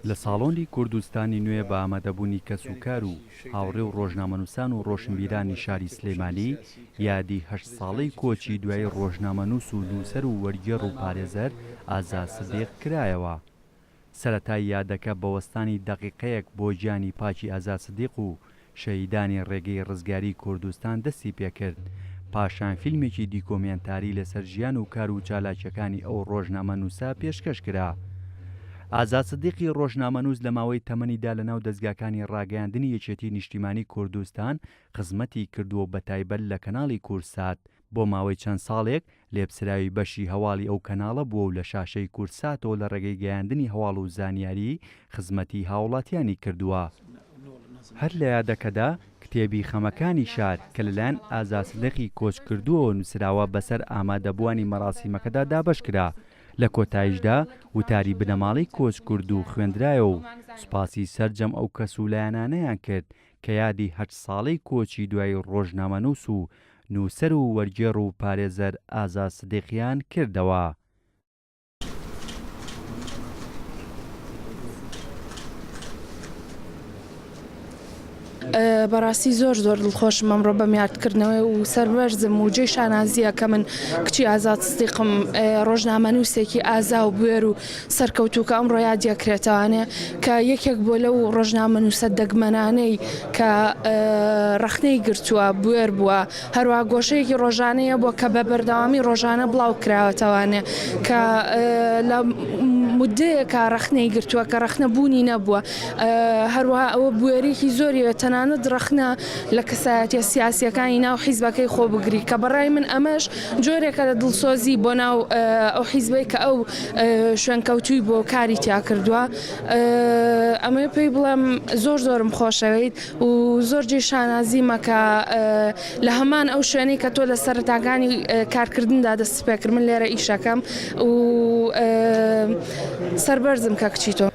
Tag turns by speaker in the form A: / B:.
A: لە ساڵۆنی کوردستانی نوێ بە ئامادەبوونی کەسوکار و هاوڕێ و ڕۆژنامەنووسان و ڕۆشنبیرانی شاری سلێمانی یادی هەشت ساڵەی کۆچی دوایی ڕۆژنامەنووس و نووسەر و وەرگێڕ و پارێزەر ئازاد سدیق کرایەوە. سەرەتای یادەکە بە وەستانی دەقیقەیەک بۆ گیانی پاکی ئازاد سدیق و شەهیدانی ڕێگەی ڕزگاریی کوردستان دەستی پێکرد، پاشان فیلمێکی دیکۆمێنتاری لەسەر ژیان و کار و چالاکییەکانی ئەو ڕۆژنامەنووسە پێشکەش کرا. ئازاد سدیقی ڕۆژنامەنووس لە ماوەی تەمەنیدا لەناو دەزگاکانی ڕاگەیاندنی یەکێتی نیشتیمانی کوردستان خزمەتی کردووە و بەتایبەت لە کەناڵی کوردسات بۆ ماوەی چەند ساڵێک لێپسراوی بەشی هەواڵی ئەو کەناڵە بووە و لە شاشەی کوردساتەوە لە ڕێگەی گەیاندنی هەواڵ و زانیاری خزمەتی هاوڵاتیانی کردووە. هەر لە یادەکەدا کتێبی خەمەکانی شار کە لەلایەن ئازاد سدقی کۆچکردووەوە نووسراوە بەسەر ئامادەبووانی مەراسیمەکەدا دابەشکرا، لە کۆتایشدا وتاری بنەماڵەی کۆچکردوو خوێندرایەوە و سوپاسی سەرجەم ئەو کەس و لایەنانەیان کرد کە یادی هەشت ساڵەی کۆچی دوایی ڕۆژنامەنووس و نووسەر و وەرگێڕ و پارێزەر ئازاد سدیقیان کردەوە.
B: بەڕاستی زۆر زۆر دڵخۆشم ئەمڕۆ بەم یادکردنەوەی و سەربەرزم و جێی شانازییە کە من کچی ئازاد سدیقم ڕۆژنامەنووسێکی ئازا و بوێر و سەرکەوتوو کە ئەمڕۆ یادیەکرێتەوانێ کە یەکێک بووە لەو ڕۆژنامەنووسە دەگمەنانەی کە ڕەخنەی گرتووە، بوێر بووە، هەروەها گۆشەیەکی ڕۆژانەی هەبووە کە بە بەردەوامی ڕۆژانە بڵاو کراوەتەوانێ کە لە مودەیەکا ڕەخنەی گرتووە کە ڕەخنە بوونی نەبووە. هەروەها ئەوە بوێریی زۆری هەیە تەنانەت ڕەخنە لە کەسایەتیە سیاسیەکانی ناو حیزبەکەی خۆ بگری کە بەڕای من ئەمەش جۆرێکە لە دڵسۆزی بۆ ناو ئەو حیزبەی کە ئەو شوێنکەوتووی بۆ کاری تیا کردووە. ئەمەوێ پێی بڵێم زۆر زۆرم خۆشەوێیت و زۆر جێی شانازیمە کە لە هەمان ئەو شوێنەی کە تۆ لە سەرەتاکانی کارکردندا دەستت پێکرد من لێرە ئیشەکەم و سەربەرزم کە کچی تۆم.